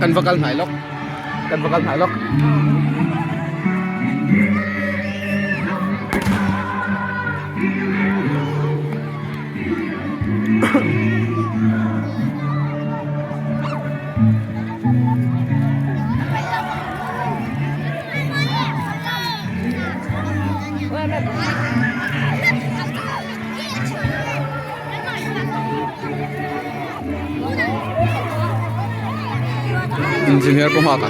Kan va kal hnai lawk kan va kal hnai lawk. Engineer pawh nghak a.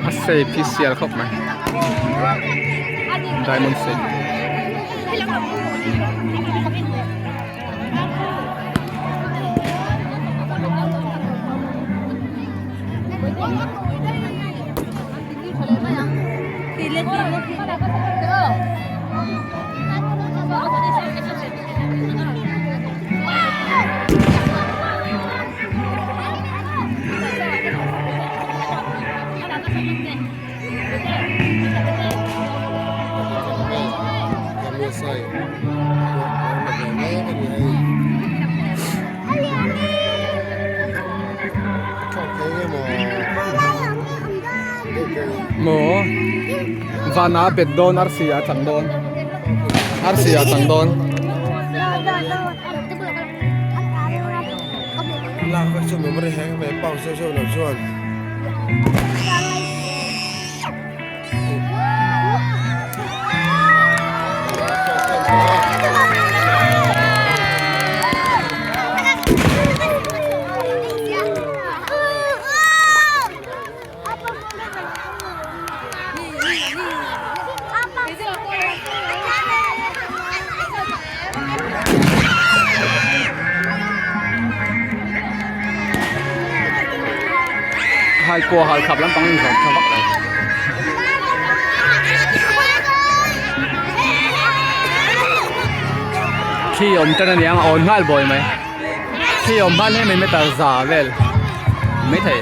A shape hi sial khawp mai diamond shape. Maw vana a bet dawn arsi a chang dawn arsi a chang dawn. Hai kua hal khap lampang in zawm tha vak lo. Khi awm tan aniang a awn nghal bawi mai. Khi awm hman hi mai meter za vel mai thei.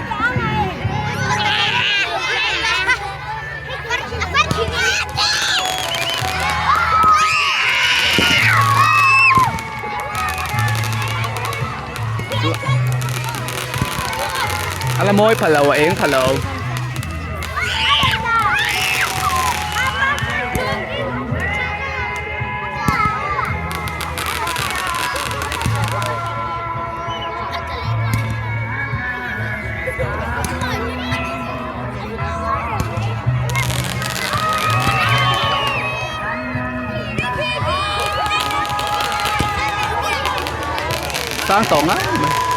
A la mawi pha lo a eng pha lo. Sang tawh ngang mai.